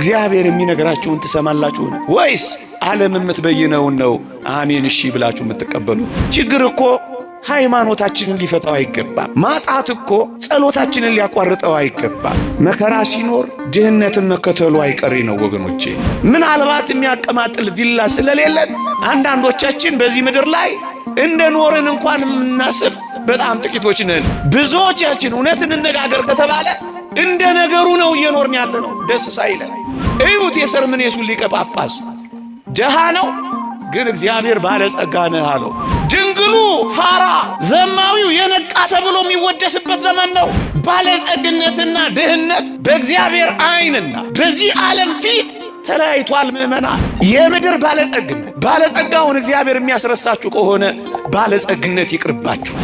እግዚአብሔር የሚነግራችሁን ትሰማላችሁን? ወይስ ዓለም የምትበይነውን ነው አሜን እሺ ብላችሁ የምትቀበሉት? ችግር እኮ ሃይማኖታችንን ሊፈታው አይገባም። ማጣት እኮ ጸሎታችንን ሊያቋርጠው አይገባም። መከራ ሲኖር ድህነትን መከተሉ አይቀሬ ነው ወገኖቼ። ምናልባት የሚያቀማጥል ቪላ ስለሌለን አንዳንዶቻችን በዚህ ምድር ላይ እንደ ኖርን እንኳን የምናስብ በጣም ጥቂቶች ነን። ብዙዎቻችን እውነት እንነጋገር ከተባለ እንደ ነገሩ ነው እየኖርን ያለ ነው፣ ደስ ሳይለን። እዩት የሰርምኔሱን ሊቀ ጳጳስ ድሃ ነው፣ ግን እግዚአብሔር ባለጸጋ ነህ አለው። ድንግሉ ፋራ፣ ዘማዊው የነቃ ተብሎ የሚወደስበት ዘመን ነው። ባለጸግነትና ድህነት በእግዚአብሔር ዓይንና በዚህ ዓለም ፊት ተለያይቷል። ምዕመናን፣ የምድር ባለጸግነት ባለጸጋውን እግዚአብሔር የሚያስረሳችሁ ከሆነ ባለጸግነት ይቅርባችሁ።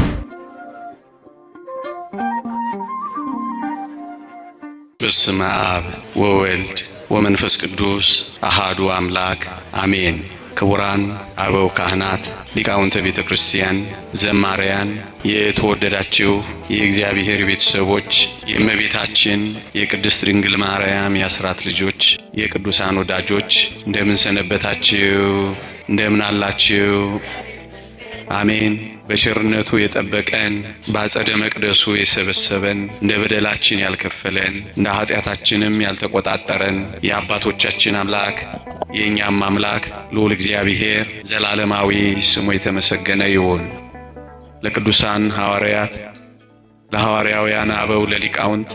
በስመ አብ ወወልድ ወመንፈስ ቅዱስ አሃዱ አምላክ አሜን። ክቡራን አበው ካህናት፣ ሊቃውንተ ቤተ ክርስቲያን፣ ዘማሪያን፣ የተወደዳችሁ የእግዚአብሔር ቤተሰቦች፣ የእመቤታችን የቅድስት ድንግል ማርያም የአስራት ልጆች፣ የቅዱሳን ወዳጆች እንደምን ሰነበታችሁ? እንደምን አላችሁ? አሜን። በቸርነቱ የጠበቀን በአጸደ መቅደሱ የሰበሰበን እንደ በደላችን ያልከፈለን እንደ ኃጢአታችንም ያልተቆጣጠረን የአባቶቻችን አምላክ የእኛም አምላክ ልዑል እግዚአብሔር ዘላለማዊ ስሙ የተመሰገነ ይሁን። ለቅዱሳን ሐዋርያት፣ ለሐዋርያውያን አበው፣ ለሊቃውንት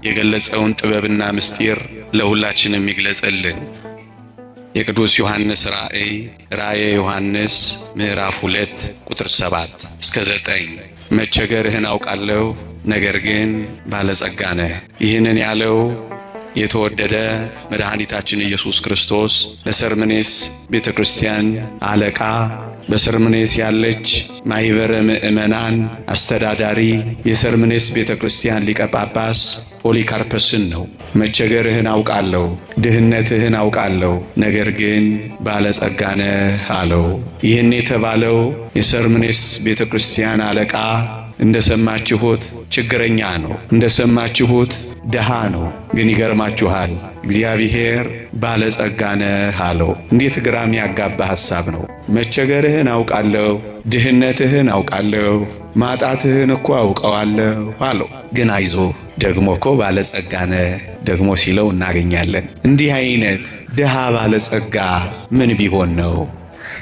የገለጸውን ጥበብና ምስጢር ለሁላችንም ይግለጽልን። የቅዱስ ዮሐንስ ራእይ ራእየ ዮሐንስ ምዕራፍ 2 ቁጥር 7 እስከ 9 መቸገርህን አውቃለሁ፣ ነገር ግን ባለጸጋ ነህ። ይህንን ያለው የተወደደ መድኃኒታችን ኢየሱስ ክርስቶስ ለሰርምኔስ ቤተ ክርስቲያን አለቃ፣ በሰርምኔስ ያለች ማኅበረ ምዕመናን አስተዳዳሪ፣ የሰርምኔስ ቤተ ክርስቲያን ሊቀ ጳጳስ ፖሊካርፐስን ነው። መቸገርህን አውቃለሁ፣ ድህነትህን አውቃለሁ፣ ነገር ግን ባለጸጋ ነህ አለው። ይህን የተባለው የሰርምኔስ ቤተ ክርስቲያን አለቃ እንደሰማችሁት ችግረኛ ነው። እንደሰማችሁት ድሃ ነው። ግን ይገርማችኋል፣ እግዚአብሔር ባለጸጋ ነህ አለው። እንዴት ግራም ያጋባ ሐሳብ ነው። መቸገርህን አውቃለሁ፣ ድህነትህን አውቃለሁ፣ ማጣትህን እኮ አውቀዋለሁ አለው። ግን አይዞ ደግሞ እኮ ባለጸጋ ነህ ደግሞ ሲለው እናገኛለን። እንዲህ አይነት ድሃ ባለጸጋ ምን ቢሆን ነው?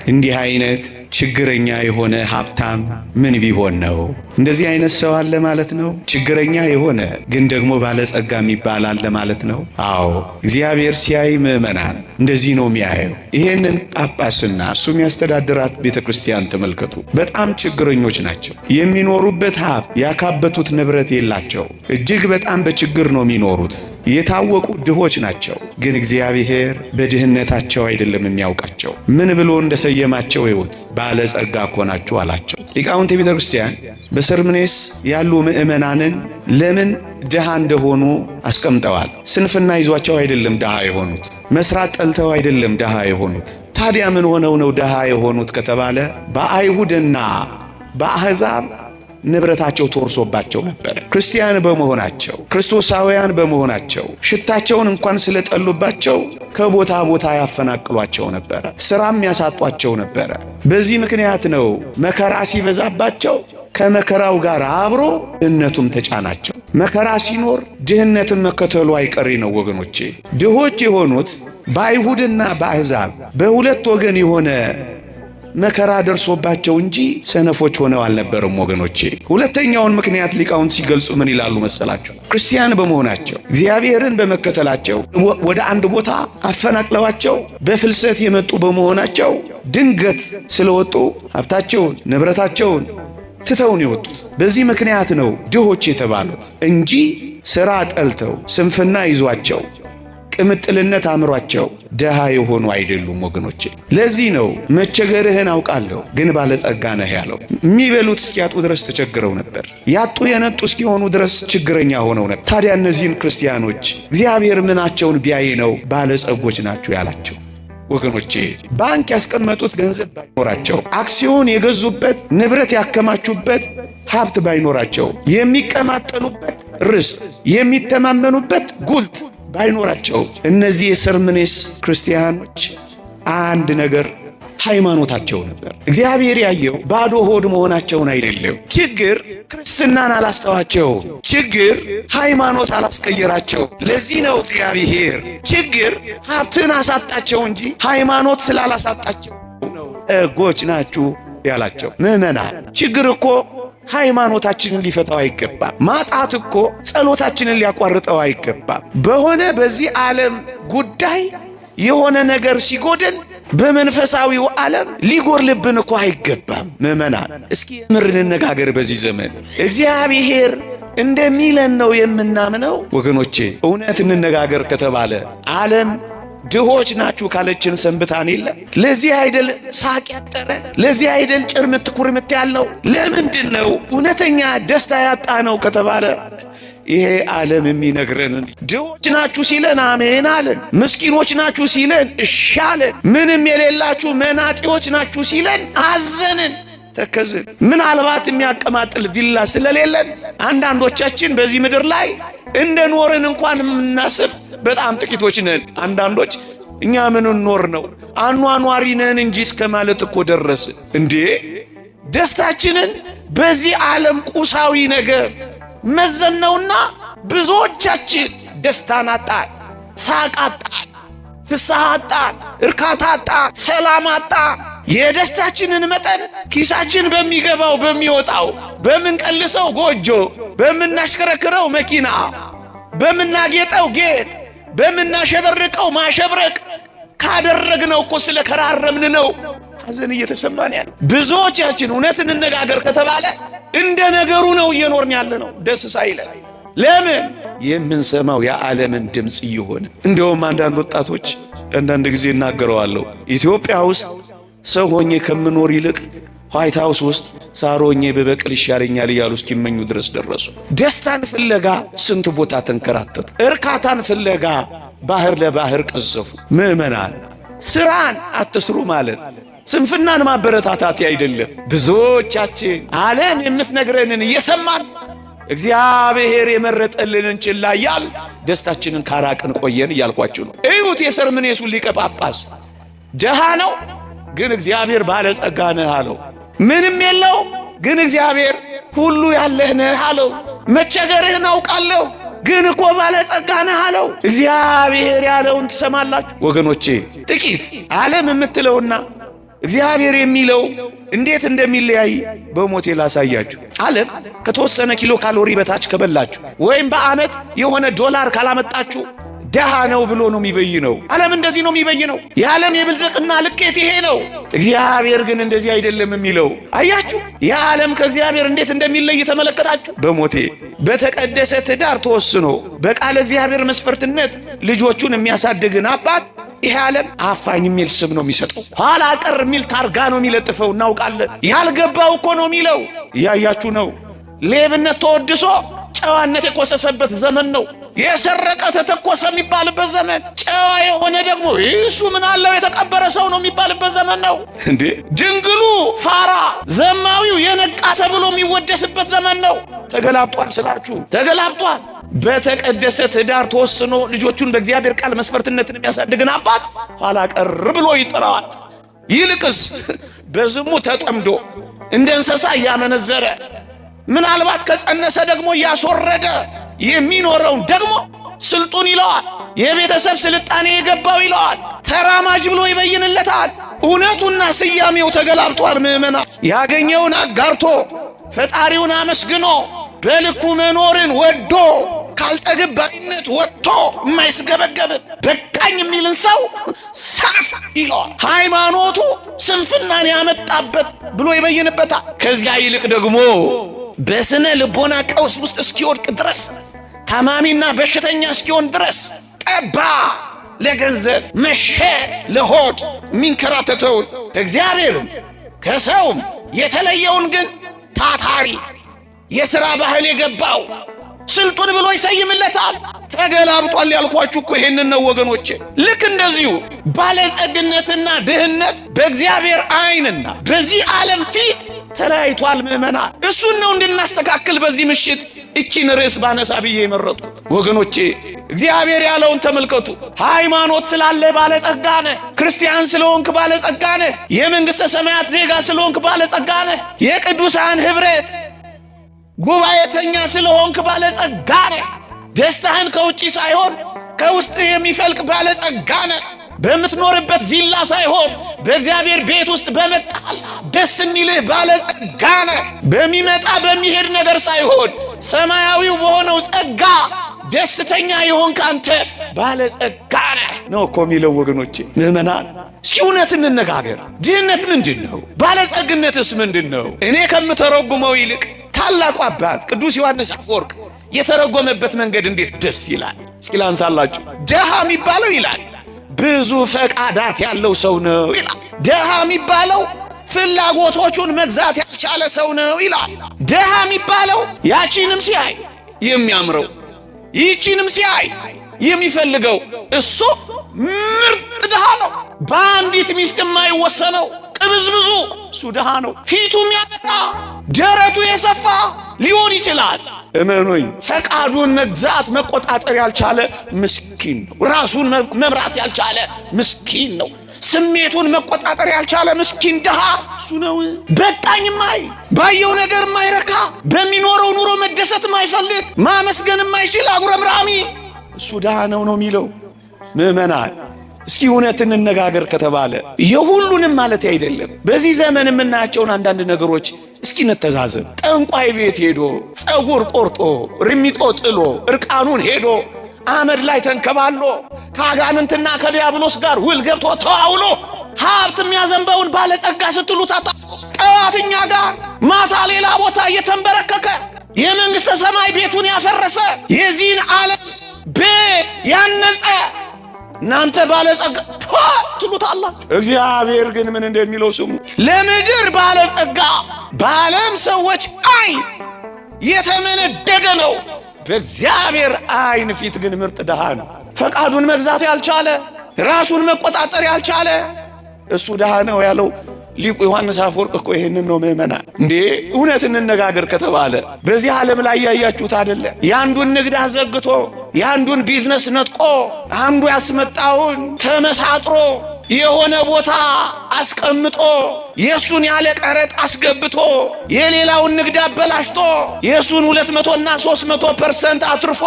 እንዲህ አይነት ችግረኛ የሆነ ሀብታም ምን ቢሆን ነው? እንደዚህ አይነት ሰው አለ ማለት ነው። ችግረኛ የሆነ ግን ደግሞ ባለጸጋ የሚባል አለ ማለት ነው። አዎ፣ እግዚአብሔር ሲያይ ምዕመናን እንደዚህ ነው የሚያየው። ይሄንን ጳጳስና እሱ የሚያስተዳድራት ቤተ ክርስቲያን ተመልከቱ። በጣም ችግረኞች ናቸው። የሚኖሩበት ሀብት ያካበቱት ንብረት የላቸው። እጅግ በጣም በችግር ነው የሚኖሩት። የታወቁ ድሆች ናቸው። ግን እግዚአብሔር በድህነታቸው አይደለም የሚያውቃቸው። ምን ብሎ እንደሰየማቸው ይሁት፣ ባለጸጋ እኮ ናችሁ አላቸው። ሊቃውንት ቤተ ክርስቲያን በሰርምኔስ ያሉ ምዕመናንን ለምን ድሃ እንደሆኑ አስቀምጠዋል። ስንፍና ይዟቸው አይደለም ድሃ የሆኑት። መስራት ጠልተው አይደለም ድሃ የሆኑት። ታዲያ ምን ሆነው ነው ድሃ የሆኑት ከተባለ በአይሁድና በአሕዛብ ንብረታቸው ተወርሶባቸው ነበር። ክርስቲያን በመሆናቸው ክርስቶሳውያን በመሆናቸው ሽታቸውን እንኳን ስለጠሉባቸው ከቦታ ቦታ ያፈናቅሏቸው ነበረ፣ ስራም ያሳጧቸው ነበረ። በዚህ ምክንያት ነው መከራ ሲበዛባቸው ከመከራው ጋር አብሮ ድህነቱም ተጫናቸው። መከራ ሲኖር ድህነትን መከተሉ አይቀሬ ነው ወገኖቼ። ድሆች የሆኑት በአይሁድና በአሕዛብ በሁለት ወገን የሆነ መከራ ደርሶባቸው እንጂ ሰነፎች ሆነው አልነበረም ወገኖቼ። ሁለተኛውን ምክንያት ሊቃውንት ሲገልጹ ምን ይላሉ መሰላቸው? ክርስቲያን በመሆናቸው እግዚአብሔርን በመከተላቸው ወደ አንድ ቦታ አፈናቅለዋቸው በፍልሰት የመጡ በመሆናቸው ድንገት ስለወጡ ሀብታቸውን ንብረታቸውን ትተውን የወጡት። በዚህ ምክንያት ነው ድሆች የተባሉት እንጂ ስራ ጠልተው ስንፍና ይዟቸው ቅምጥልነት አምሯቸው ድሃ የሆኑ አይደሉም ወገኖቼ። ለዚህ ነው መቸገርህን አውቃለሁ ግን ባለጸጋ ነህ ያለው። የሚበሉት እስኪያጡ ድረስ ተቸግረው ነበር። ያጡ የነጡ እስኪሆኑ ድረስ ችግረኛ ሆነው ነበር። ታዲያ እነዚህን ክርስቲያኖች እግዚአብሔር ምናቸውን ቢያይ ነው ባለጸጎች ናችሁ ያላቸው? ወገኖቼ ባንክ ያስቀመጡት ገንዘብ ባይኖራቸው፣ አክሲዮን የገዙበት ንብረት ያከማቹበት ሀብት ባይኖራቸው፣ የሚቀማጠሉበት ርስት፣ የሚተማመኑበት ጉልት ባይኖራቸው እነዚህ የሰርምኔስ ክርስቲያኖች አንድ ነገር ሃይማኖታቸው ነበር። እግዚአብሔር ያየው ባዶ ሆድ መሆናቸውን አይደለም። ችግር ክርስትናን አላስተዋቸው፣ ችግር ሃይማኖት አላስቀየራቸው። ለዚህ ነው እግዚአብሔር ችግር ሀብትን አሳጣቸው እንጂ ሃይማኖት ስላላሳጣቸው ጠጎች ናችሁ ያላቸው። ምዕመናን፣ ችግር እኮ ሃይማኖታችንን ሊፈታው አይገባም። ማጣት እኮ ጸሎታችንን ሊያቋርጠው አይገባም። በሆነ በዚህ ዓለም ጉዳይ የሆነ ነገር ሲጎድል በመንፈሳዊው ዓለም ሊጎድልብን እኮ አይገባም። ምዕመናን፣ እስኪ የምር እንነጋገር። በዚህ ዘመን እግዚአብሔር እንደሚለን ነው የምናምነው? ወገኖቼ፣ እውነት እንነጋገር ከተባለ ዓለም ድሆች ናችሁ ካለችን ሰንብታን የለ። ለዚህ አይደል ሳቅ ያጠረ? ለዚህ አይደል ጭርምት ኩርምት ያለው? ለምንድን ነው እውነተኛ ደስታ ያጣ ነው ከተባለ ይሄ ዓለም የሚነግረንን ድሆች ናችሁ ሲለን አሜን አለን። ምስኪኖች ናችሁ ሲለን እሺ አለን። ምንም የሌላችሁ መናጢዎች ናችሁ ሲለን አዘንን፣ ተከዝን። ምናልባት የሚያቀማጥል ቪላ ስለሌለን አንዳንዶቻችን በዚህ ምድር ላይ እንደ ኖርን እንኳን የምናስብ በጣም ጥቂቶች ነን። አንዳንዶች እኛ ምን ኖር ነው አኗኗሪ ነን እንጂ እስከ ማለት እኮ ደረስን። እንዴ፣ ደስታችንን በዚህ ዓለም ቁሳዊ ነገር መዘነውና ብዙዎቻችን ደስታን አጣን፣ ሳቅ አጣን፣ ፍስሐ አጣን፣ እርካታ አጣን፣ ሰላም አጣን። የደስታችንን መጠን ኪሳችን በሚገባው በሚወጣው፣ በምንቀልሰው ጎጆ፣ በምናሽከረክረው መኪና፣ በምናጌጠው ጌጥ፣ በምናሸበርቀው ማሸብረቅ ካደረግነው እኮ ስለከራረምን ነው ሐዘን እየተሰማን ያለ። ብዙዎቻችን እውነት እንነጋገር ከተባለ እንደ ነገሩ ነው እየኖርን ያለ ነው፣ ደስ ሳይለን። ለምን? የምንሰማው የዓለምን ድምፅ እየሆነ። እንደውም አንዳንድ ወጣቶች አንዳንድ ጊዜ እናገረዋለሁ፣ ኢትዮጵያ ውስጥ ሰው ሆኜ ከምኖር ይልቅ ዋይት ሃውስ ውስጥ ሳር ሆኜ ብበቅል ይሻለኛል እያሉ እስኪመኙ ድረስ ደረሱ። ደስታን ፍለጋ ስንት ቦታ ተንከራተቱ። እርካታን ፍለጋ ባህር ለባህር ቀዘፉ። ምዕመናን፣ ስራን አትስሩ ማለት ስንፍናን ማበረታታት አይደለም። ብዙዎቻችን ዓለም የምትነግረንን እየሰማን እግዚአብሔር የመረጠልንን ችላ እያልን ደስታችንን ካራቅን ቆየን እያልኳችሁ ነው። እዩት፣ የሰርምኔሱን ሊቀ ጳጳስ ደሃ ነው፣ ግን እግዚአብሔር ባለጸጋ ነህ አለው። ምንም የለውም፣ ግን እግዚአብሔር ሁሉ ያለህ ነህ አለው። መቸገርህን አውቃለሁ፣ ግን እኮ ባለጸጋ ነህ አለው። እግዚአብሔር ያለውን ትሰማላችሁ ወገኖቼ። ጥቂት ዓለም የምትለውና እግዚአብሔር የሚለው እንዴት እንደሚለያይ በሞቴ ላሳያችሁ። ዓለም ከተወሰነ ኪሎ ካሎሪ በታች ከበላችሁ ወይም በዓመት የሆነ ዶላር ካላመጣችሁ ደሃ ነው ብሎ ነው የሚበይነው። ዓለም እንደዚህ ነው የሚበይነው። የዓለም የብልጽግና ልኬት ይሄ ነው። እግዚአብሔር ግን እንደዚህ አይደለም የሚለው። አያችሁ፣ የዓለም ከእግዚአብሔር እንዴት እንደሚለይ ተመለከታችሁ። በሞቴ በተቀደሰ ትዳር ተወስኖ በቃለ እግዚአብሔር መስፈርትነት ልጆቹን የሚያሳድግን አባት ይሄ ዓለም አፋኝ የሚል ስም ነው የሚሰጠው። ኋላ ቀር የሚል ታርጋ ነው የሚለጥፈው። እናውቃለን። ያልገባው እኮ ነው የሚለው። እያያችሁ ነው። ሌብነት ተወድሶ ጨዋነት የኮሰሰበት ዘመን ነው። የሰረቀ ተተኮሰ የሚባልበት ዘመን፣ ጨዋ የሆነ ደግሞ እሱ ምን አለው የተቀበረ ሰው ነው የሚባልበት ዘመን ነው። እንዴ፣ ድንግሉ ፋራ፣ ዘማዊው የነቃ ተብሎ የሚወደስበት ዘመን ነው። ተገላብጧል ስላችሁ ተገላብጧል። በተቀደሰ ትዳር ተወስኖ ልጆቹን በእግዚአብሔር ቃል መስፈርትነትን የሚያሳድግን አባት ኋላ ቀር ብሎ ይጠራዋል። ይልቅስ በዝሙት ተጠምዶ እንደ እንስሳ እያመነዘረ ምናልባት ከጸነሰ ደግሞ እያስወረደ የሚኖረውን ደግሞ ስልጡን ይለዋል። የቤተሰብ ስልጣኔ የገባው ይለዋል። ተራማጅ ብሎ ይበይንለታል። እውነቱና ስያሜው ተገላብጧል። ምዕመናን፣ ያገኘውን አጋርቶ ፈጣሪውን አመስግኖ በልኩ መኖርን ወዶ ካልጠግብ ባይነት ወጥቶ የማይስገበገብን በቃኝ የሚልን ሰው ሰነፍ ይለዋል። ሃይማኖቱ ስንፍናን ያመጣበት ብሎ ይበይንበታል። ከዚያ ይልቅ ደግሞ በስነ ልቦና ቀውስ ውስጥ እስኪወድቅ ድረስ፣ ታማሚና በሽተኛ እስኪሆን ድረስ፣ ጠባ ለገንዘብ መሸ ለሆድ የሚንከራተተውን ከእግዚአብሔርም ከሰውም የተለየውን ግን ታታሪ የሥራ ባህል የገባው ስልጡን ብሎ ይሰይምለታል። ተገላብጧል ያልኳችሁ እኮ ይሄንን ነው ወገኖቼ። ልክ እንደዚሁ ባለጸግነትና ድህነት በእግዚአብሔር ዓይንና በዚህ ዓለም ፊት ተለያይቷል። ምዕመናን እሱን ነው እንድናስተካክል በዚህ ምሽት እቺን ርዕስ ባነሳ ብዬ የመረጥኩት። ወገኖቼ እግዚአብሔር ያለውን ተመልከቱ። ሃይማኖት ስላለ ባለጸጋ ነህ። ክርስቲያን ስለሆንክ ባለጸጋ ነህ። የመንግሥተ ሰማያት ዜጋ ስለሆንክ ባለጸጋ ነህ። የቅዱሳን ኅብረት ጉባኤተኛ ስለሆንክ ባለጸጋ ነህ። ደስታህን ከውጪ ሳይሆን ከውስጥ የሚፈልቅ ባለጸጋ ነህ። በምትኖርበት ቪላ ሳይሆን በእግዚአብሔር ቤት ውስጥ በመጣል ደስ የሚልህ ባለጸጋ ነህ። በሚመጣ በሚሄድ ነገር ሳይሆን ሰማያዊው በሆነው ጸጋ ደስተኛ የሆንክ አንተ ባለጸጋ ነህ ነው እኮ የሚለው። ወገኖቼ ምዕመናን እስኪ እውነት እንነጋገር። ድህነት ምንድን ነው? ባለጸግነትስ ምንድን ነው? እኔ ከምተረጉመው ይልቅ ታላቁ አባት ቅዱስ ዮሐንስ አፈወርቅ የተረጎመበት መንገድ እንዴት ደስ ይላል! እስኪ ላንሳላችሁ። ደሃ የሚባለው ይላል ብዙ ፈቃዳት ያለው ሰው ነው ይላል። ደሃ የሚባለው ፍላጎቶቹን መግዛት ያልቻለ ሰው ነው ይላል። ደሃ የሚባለው ያቺንም ሲያይ የሚያምረው ይቺንም ሲያይ የሚፈልገው እሱ ምርጥ ድሃ ነው። በአንዲት ሚስት የማይወሰነው ቅብዝብዙ እሱ ድሃ ነው። ፊቱ የሚያበራ ደረቱ የሰፋ ሊሆን ይችላል። እመኑኝ፣ ፈቃዱን መግዛት መቆጣጠር ያልቻለ ምስኪን ነው። ራሱን መምራት ያልቻለ ምስኪን ነው። ስሜቱን መቆጣጠር ያልቻለ ምስኪን ድሃ እሱ ነው። በቃኝ ማይ ባየው ነገር ማይረካ፣ በሚኖረው ኑሮ መደሰት ማይፈልግ፣ ማመስገን የማይችል አጉረምራሚ እሱ ድሃ ነው ነው የሚለው። ምዕመናን እስኪ እውነት እንነጋገር ከተባለ የሁሉንም ማለት አይደለም። በዚህ ዘመን የምናያቸውን አንዳንድ ነገሮች እስኪ እንተዛዘብ። ጠንቋይ ቤት ሄዶ ፀጉር ቆርጦ ርሚጦ ጥሎ እርቃኑን ሄዶ አመድ ላይ ተንከባሎ ከአጋንንትና ከዲያብሎስ ጋር ውል ገብቶ ተዋውሎ ሀብት የሚያዘንበውን ባለጸጋ ስትሉት ጠዋት እኛ ጋር ማታ ሌላ ቦታ እየተንበረከከ የመንግሥተ ሰማይ ቤቱን ያፈረሰ የዚህን ዓለም ቤት ያነጸ እናንተ ባለጸጋ ትሉታላችሁ። እግዚአብሔር ግን ምን እንደሚለው ስሙ። ለምድር ባለጸጋ በዓለም ሰዎች ዓይን የተመነደገ ነው፣ በእግዚአብሔር ዓይን ፊት ግን ምርጥ ድሃ ነው። ፈቃዱን መግዛት ያልቻለ ራሱን መቆጣጠር ያልቻለ እሱ ድሃ ነው ያለው ሊቁ ዮሐንስ አፈወርቅ እኮ ይሄንን ነው። ምዕመናን እንዴ እውነት እንነጋገር ከተባለ በዚህ ዓለም ላይ ያያችሁት አይደለ? የአንዱን ንግድ አዘግቶ የአንዱን ቢዝነስ ነጥቆ አንዱ ያስመጣውን ተመሳጥሮ የሆነ ቦታ አስቀምጦ የሱን ያለ ቀረጥ አስገብቶ የሌላውን ንግድ አበላሽቶ የሱን 200 እና 300% አትርፎ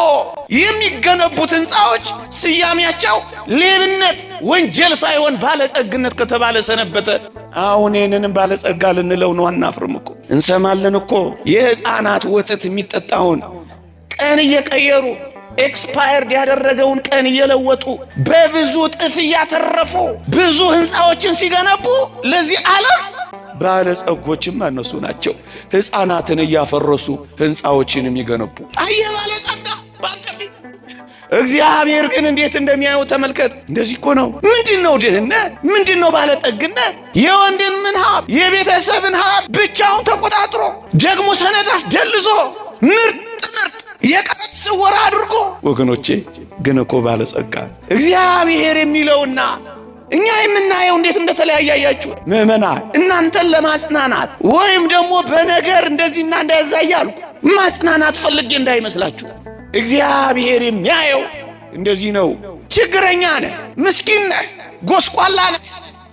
የሚገነቡት ሕንፃዎች ስያሜያቸው ሌብነት ወንጀል ሳይሆን ባለጸግነት ከተባለ ሰነበተ። አሁን ይህንንም ባለጸጋ ልንለው ነው? አናፍርም እኮ እንሰማለን እኮ። የሕፃናት ወተት የሚጠጣውን ቀን እየቀየሩ expired ያደረገውን ቀን እየለወጡ በብዙ እጥፍ እያተረፉ ብዙ ሕንፃዎችን ሲገነቡ ለዚህ ዓለም ባለጸጎችም እነሱ ናቸው። ሕፃናትን እያፈረሱ ሕንፃዎችን የሚገነቡ አየ ባለጸጋ ባንተ ፊት። እግዚአብሔር ግን እንዴት እንደሚያየው ተመልከት። እንደዚህ እኮ ነው። ምንድን ነው ድህነት? ምንድን ነው ባለጠግነት? የወንድምን ሀብት የቤተሰብን ሀብት ብቻውን ተቆጣጥሮ ደግሞ ሰነድ አስደልዞ ምርጥ ምርጥ የቀረጥ ስወራ አድርጎ ወገኖቼ ግን እኮ ባለጸጋ እግዚአብሔር የሚለውና እኛ የምናየው እንዴት እንደተለያየ አያችሁ። ምዕመናን እናንተን ለማጽናናት ወይም ደግሞ በነገር እንደዚህና እንደዛ እያልኩ ማጽናናት ፈልጌ እንዳይመስላችሁ። እግዚአብሔር የሚያየው እንደዚህ ነው። ችግረኛ ነህ፣ ምስኪን ነህ፣ ጎስቋላ ነህ፣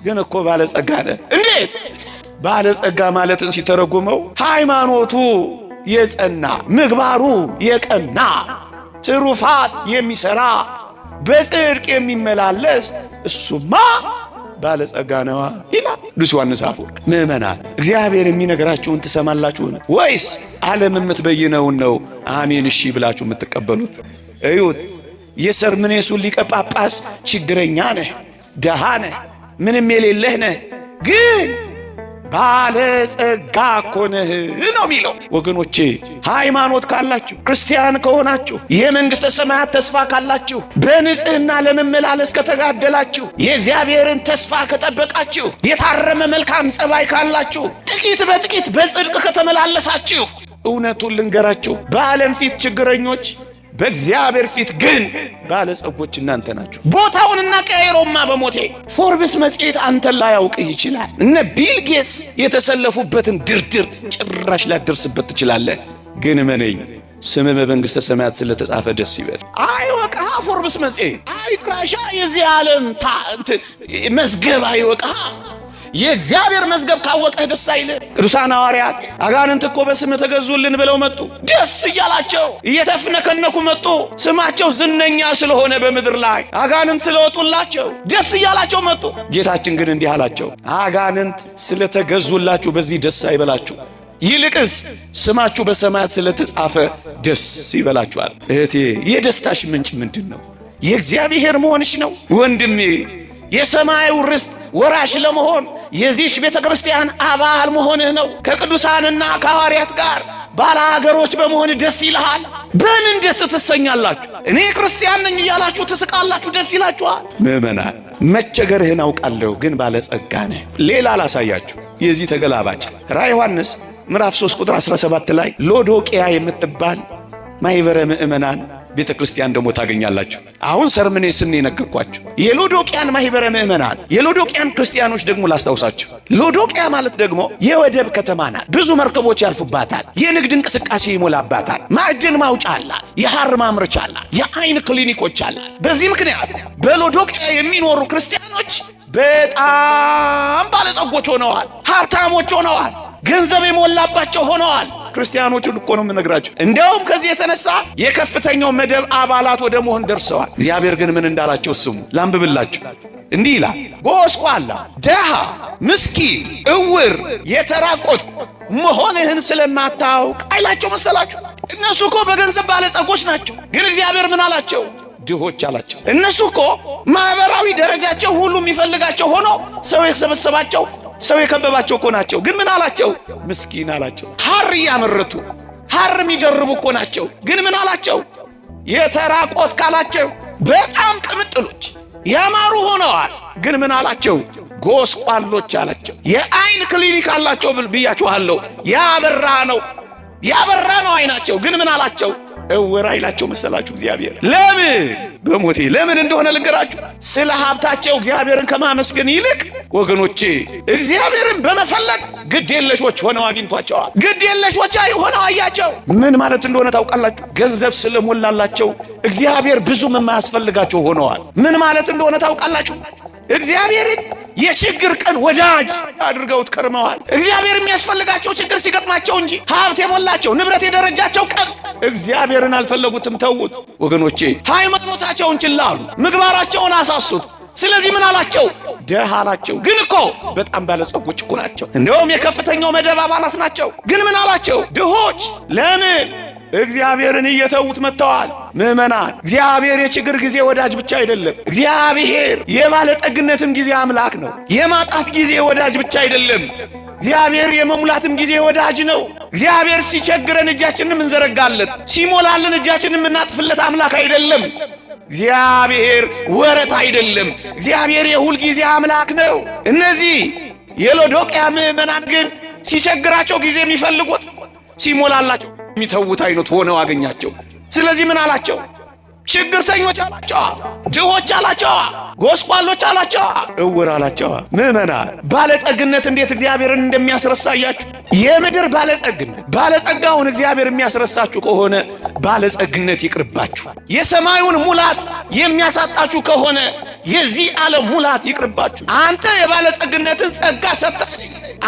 ግን እኮ ባለጸጋ ነህ። እንዴት ባለጸጋ ማለትን ሲተረጉመው ሃይማኖቱ የጸና ምግባሩ የቀና ትሩፋት የሚሰራ በጽድቅ የሚመላለስ እሱማ ባለጸጋ ነዋ ይላል ቅዱስ ዮሐንስ አፈወርቅ። ምዕመናን እግዚአብሔር የሚነግራችሁን ትሰማላችሁን? ወይስ ዓለም የምትበይነውን ነው አሜን እሺ ብላችሁ የምትቀበሉት? እዩት፣ የሰርምኔሱን ሊቀ ጳጳስ ችግረኛ ነህ፣ ደሃ ነህ፣ ምንም የሌለህ ነህ፣ ግን ባለጸጋ እኮ ነህ ነው የሚለው። ወገኖቼ ሃይማኖት ካላችሁ፣ ክርስቲያን ከሆናችሁ፣ የመንግሥተ ሰማያት ተስፋ ካላችሁ፣ በንጽሕና ለመመላለስ ከተጋደላችሁ፣ የእግዚአብሔርን ተስፋ ከጠበቃችሁ፣ የታረመ መልካም ጸባይ ካላችሁ፣ ጥቂት በጥቂት በጽድቅ ከተመላለሳችሁ፣ እውነቱን ልንገራችሁ፣ በዓለም ፊት ችግረኞች፣ በእግዚአብሔር ፊት ግን ባለጸጎች እናንተ ናችሁ። ቦታውን እናቀያይረውማ በሞቴ። ፎርብስ መጽሔት አንተን ላያውቅህ ይችላል። እነ ቢል ጌትስ የተሰለፉበትን ድርድር ጭራሽ ላትደርስበት ትችላለህ። ግን እመነኝ፣ ስምህ በመንግሥተ ሰማያት ስለተጻፈ ደስ ይበል። አይወቅሃ ፎርብስ መጽሔት፣ አይጥራሻ የዚህ ዓለም መዝገብ አይወቅሃ። የእግዚአብሔር መዝገብ ካወቀህ ደስ አይልህ? ቅዱሳን ሐዋርያት አጋንንት እኮ በስምህ ተገዙልን ብለው መጡ። ደስ እያላቸው እየተፍነከነኩ መጡ። ስማቸው ዝነኛ ስለሆነ በምድር ላይ አጋንንት ስለወጡላቸው ደስ እያላቸው መጡ። ጌታችን ግን እንዲህ አላቸው፣ አጋንንት ስለተገዙላችሁ በዚህ ደስ አይበላችሁ፣ ይልቅስ ስማችሁ በሰማያት ስለተጻፈ ደስ ይበላችኋል። እህቴ፣ የደስታሽ ምንጭ ምንድን ነው? የእግዚአብሔር መሆንሽ ነው። ወንድሜ፣ የሰማዩ ርስት ወራሽ ለመሆን የዚህች ቤተ ክርስቲያን አባል መሆንህ ነው። ከቅዱሳንና ከሐዋርያት ጋር ባለ ሀገሮች በመሆን ደስ ይልሃል። በምን ደስ ትሰኛላችሁ? እኔ ክርስቲያን ነኝ እያላችሁ ትስቃላችሁ፣ ደስ ይላችኋል። ምዕመናን፣ መቸገርህን አውቃለሁ፣ ግን ባለጸጋ ነህ። ሌላ አላሳያችሁ። የዚህ ተገላባጭ ራዕየ ዮሐንስ ምዕራፍ 3 ቁጥር 17 ላይ ሎዶቅያ የምትባል ማኅበረ ምዕመናን ቤተ ክርስቲያን ደግሞ ታገኛላችሁ። አሁን ሰርምኔስን የነገርኳችሁ የሎዶቅያን ማኅበረ ምዕመናን፣ የሎዶቅያን ክርስቲያኖች ደግሞ ላስታውሳችሁ። ሎዶቅያ ማለት ደግሞ የወደብ ከተማ ናት። ብዙ መርከቦች ያልፉባታል። የንግድ እንቅስቃሴ ይሞላባታል። ማዕድን ማውጫ አላት። የሐር ማምረቻ አላት። የአይን ክሊኒኮች አላት። በዚህ ምክንያት በሎዶቅያ የሚኖሩ ክርስቲያኖች በጣም ባለጸጎች ሆነዋል። ሀብታሞች ሆነዋል። ገንዘብ የሞላባቸው ሆነዋል። ክርስቲያኖቹን እኮ ነው የምነግራቸው። እንዲያውም ከዚህ የተነሳ የከፍተኛው መደብ አባላት ወደ መሆን ደርሰዋል። እግዚአብሔር ግን ምን እንዳላቸው ስሙ፣ ላንብብላችሁ። እንዲህ ይላል፣ ጎስቋላ፣ ደሃ፣ ምስኪን፣ እውር፣ የተራቆት መሆንህን ስለማታውቅ አይላቸው መሰላችሁ? እነሱ እኮ በገንዘብ ባለጸጎች ናቸው። ግን እግዚአብሔር ምን አላቸው? ድሆች አላቸው። እነሱ እኮ ማህበራዊ ደረጃቸው ሁሉ የሚፈልጋቸው ሆኖ ሰው የሰበሰባቸው፣ ሰው የከበባቸው እኮ ናቸው። ግን ምን አላቸው? ምስኪን አላቸው። ሐር እያመረቱ ሐር የሚደርቡ እኮ ናቸው። ግን ምን አላቸው? የተራቆት ካላቸው። በጣም ቅምጥሎች ያማሩ ሆነዋል። ግን ምን አላቸው? ጎስቋሎች አላቸው። የአይን ክሊኒክ አላቸው ብያችኋለሁ። ያበራ ነው፣ ያበራ ነው አይናቸው። ግን ምን አላቸው? እውር አይላቸው መሰላችሁ እግዚአብሔር። ለምን በሞቴ ለምን እንደሆነ ልንገራችሁ። ስለ ሀብታቸው እግዚአብሔርን ከማመስገን ይልቅ ወገኖቼ እግዚአብሔርን በመፈለግ ግድ የለሾች ሆነው አግኝቷቸዋል። ግድ የለሾች ሆነው አያቸው። ምን ማለት እንደሆነ ታውቃላችሁ? ገንዘብ ስለሞላላቸው እግዚአብሔር ብዙም የማያስፈልጋቸው ሆነዋል። ምን ማለት እንደሆነ ታውቃላችሁ? እግዚአብሔርን የችግር ቀን ወዳጅ አድርገውት ከርመዋል። እግዚአብሔር የሚያስፈልጋቸው ችግር ሲገጥማቸው እንጂ ሀብት የሞላቸው፣ ንብረት የደረጃቸው ቀን እግዚአብሔርን አልፈለጉትም፣ ተዉት። ወገኖቼ፣ ሃይማኖታቸውን ችላ አሉ፣ ምግባራቸውን አሳሱት። ስለዚህ ምን አላቸው? ደሃ አላቸው። ግን እኮ በጣም ባለጸጎች እኮ ናቸው። እንዲያውም የከፍተኛው መደብ አባላት ናቸው። ግን ምን አላቸው? ድሆች። ለምን? እግዚአብሔርን እየተዉት መጥተዋል። ምዕመናን፣ እግዚአብሔር የችግር ጊዜ ወዳጅ ብቻ አይደለም። እግዚአብሔር የባለጠግነትም ጊዜ አምላክ ነው። የማጣት ጊዜ ወዳጅ ብቻ አይደለም። እግዚአብሔር የመሙላትም ጊዜ ወዳጅ ነው። እግዚአብሔር ሲቸግረን እጃችንን የምንዘረጋለት፣ ሲሞላልን እጃችንን የምናጥፍለት አምላክ አይደለም። እግዚአብሔር ወረት አይደለም። እግዚአብሔር የሁል ጊዜ አምላክ ነው። እነዚህ የሎዶቅያ ምዕመናን ግን ሲቸግራቸው ጊዜ የሚፈልጉት፣ ሲሞላላቸው የሚተዉት አይነት ሆነው አገኛቸው። ስለዚህ ምን አላቸው? ችግርተኞች አላቸው፣ ድሆች አላቸው፣ ጎስቋሎች አላቸው፣ እውር አላቸው። ምዕመናን፣ ባለጸግነት እንዴት እግዚአብሔርን እንደሚያስረሳያችሁ፣ የምድር ባለጸግነት ባለጸጋውን እግዚአብሔር የሚያስረሳችሁ ከሆነ ባለጸግነት ይቅርባችሁ። የሰማዩን ሙላት የሚያሳጣችሁ ከሆነ የዚህ ዓለም ሙላት ይቅርባችሁ። አንተ የባለጸግነትን ጸጋ ሰጠህ፣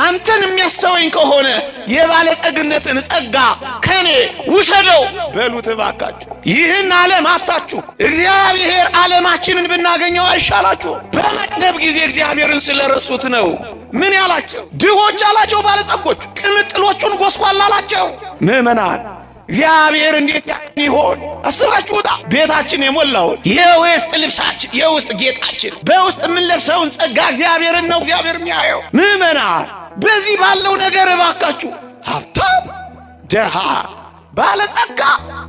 አንተን የሚያስተወኝ ከሆነ የባለጸግነትን ጸጋ ከኔ ውሰደው በሉት እባካችሁ። ይህን ዓለም አታችሁ እግዚአብሔር ዓለማችንን ብናገኘው አይሻላችሁ? በመጥገብ ጊዜ እግዚአብሔርን ስለረሱት ነው። ምን ያላቸው? ድሆች አላቸው፣ ባለጸጎች፣ ቅምጥሎቹን ጎስቋላ አላቸው። ምዕመናን፣ እግዚአብሔር እንዴት ያን ይሆን አስባችሁታ? ቤታችን የሞላውን የውስጥ ልብሳችን፣ የውስጥ ጌጣችን፣ በውስጥ የምንለብሰውን ጸጋ እግዚአብሔርን ነው እግዚአብሔር የሚያየው። ምዕመናን፣ በዚህ ባለው ነገር እባካችሁ ሀብታም፣ ደሃ፣ ባለጸጋ፣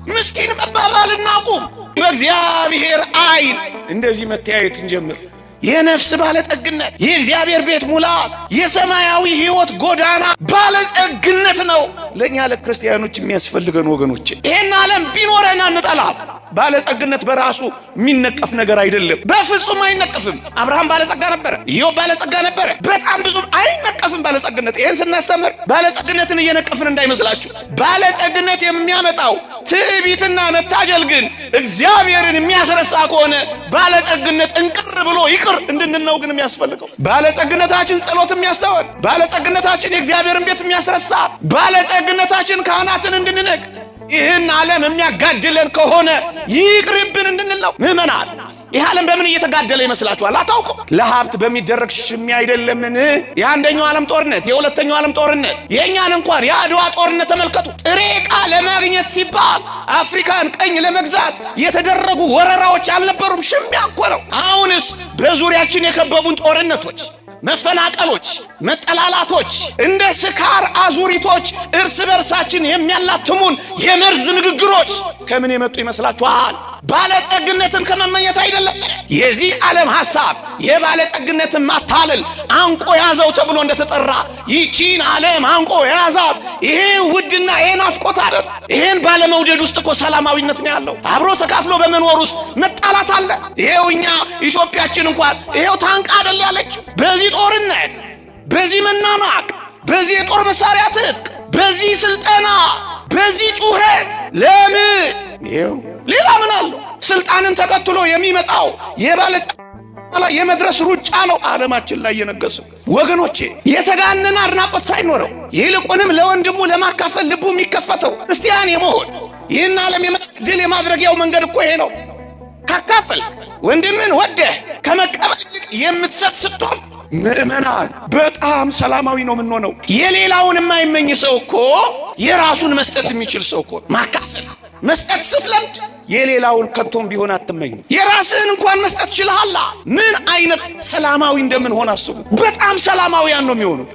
ምስኪን መባባል እናቁም። በእግዚአብሔር ዓይን እንደዚህ መተያየት እንጀምር። የነፍስ ባለጠግነት፣ የእግዚአብሔር ቤት ሙላት፣ የሰማያዊ ሕይወት ጎዳና ባለጸግነት ነው። ለእኛ ለክርስቲያኖች የሚያስፈልገን ወገኖቼ። ይሄን ዓለም ቢኖረን አንጠላም። ባለጸግነት በራሱ የሚነቀፍ ነገር አይደለም፣ በፍጹም አይነቀፍም። አብርሃም ባለጸጋ ነበረ፣ ኢዮብ ባለጸጋ ነበረ። በጣም ብዙ አይነቀፍም ባለጸግነት። ይህን ስናስተምር ባለጸግነትን እየነቀፍን እንዳይመስላችሁ። ባለጸግነት የሚያመጣው ትዕቢትና መታጀል ግን እግዚአብሔርን የሚያስረሳ ከሆነ ባለጸግነት እንቅር ብሎ ይቅር እንድንነው ግን የሚያስፈልገው ባለጸግነታችን ጸሎት የሚያስተወል፣ ባለጸግነታችን የእግዚአብሔርን ቤት የሚያስረሳ፣ ባለጸግነታችን ካህናትን እንድንነቅ ይህን ዓለም የሚያጋድለን ከሆነ ይቅርብን እንድንለው። ምዕመናን፣ ይህ ዓለም በምን እየተጋደለ ይመስላችኋል? አታውቁ። ለሀብት በሚደረግ ሽሚያ አይደለምን? የአንደኛው ዓለም ጦርነት፣ የሁለተኛው ዓለም ጦርነት፣ የእኛን እንኳን የአድዋ ጦርነት ተመልከቱ። ጥሬ ዕቃ ለማግኘት ሲባል አፍሪካን ቀኝ ለመግዛት የተደረጉ ወረራዎች አልነበሩም? ሽሚያ እኮ ነው። አሁንስ በዙሪያችን የከበቡን ጦርነቶች፣ መፈናቀሎች፣ መጠላላቶች፣ እንደ ስካር አዙሪቶች እርስ በርሳችን የሚያላትሙን የመርዝ ንግግሮች ከምን የመጡ ይመስላችኋል? ባለጠግነትን ከመመኘት አይደለም። የዚህ ዓለም ሐሳብ የባለጠግነትን ማታለል አንቆ ያዘው ተብሎ እንደተጠራ ይቺን ዓለም አንቆ ያዛት። ይሄ ውድና ይሄ ናፍቆት አይደል? ይሄን ባለመውደድ ውስጥ እኮ ሰላማዊነት ነው ያለው። አብሮ ተካፍሎ በመኖር ውስጥ መጣላት አለ። ይሄው እኛ ኢትዮጵያችን እንኳን ይሄው ታንቃ አይደል ያለችው በዚህ ጦርነት፣ በዚህ መናናቅ፣ በዚህ የጦር መሳሪያ ትጥቅ፣ በዚህ ስልጠና፣ በዚህ ጩኸት ለምን? ይሄው ሌላ ምን አለው? ስልጣንን ተከትሎ የሚመጣው የባለጸጋ ላይ የመድረስ ሩጫ ነው ዓለማችን ላይ የነገሰው። ወገኖቼ፣ የተጋነነ አድናቆት ሳይኖረው ይልቁንም ለወንድሙ ለማካፈል ልቡ የሚከፈተው ክርስቲያን የመሆን ይህን ዓለም ድል የማድረጊያው መንገድ እኮ ይሄ ነው። ካካፈል፣ ወንድምን ወደህ ከመቀበል ይልቅ የምትሰጥ ስትሆን ምዕመናን በጣም ሰላማዊ ነው የምንሆነው። የሌላውን የማይመኝ ሰው እኮ የራሱን መስጠት የሚችል ሰው እኮ። ማካፈል መስጠት ስትለምድ የሌላውን ከቶም ቢሆን አትመኝም። የራስህን እንኳን መስጠት ችልሃላ። ምን አይነት ሰላማዊ እንደምንሆን አስቡ። በጣም ሰላማዊያን ነው የሚሆኑት።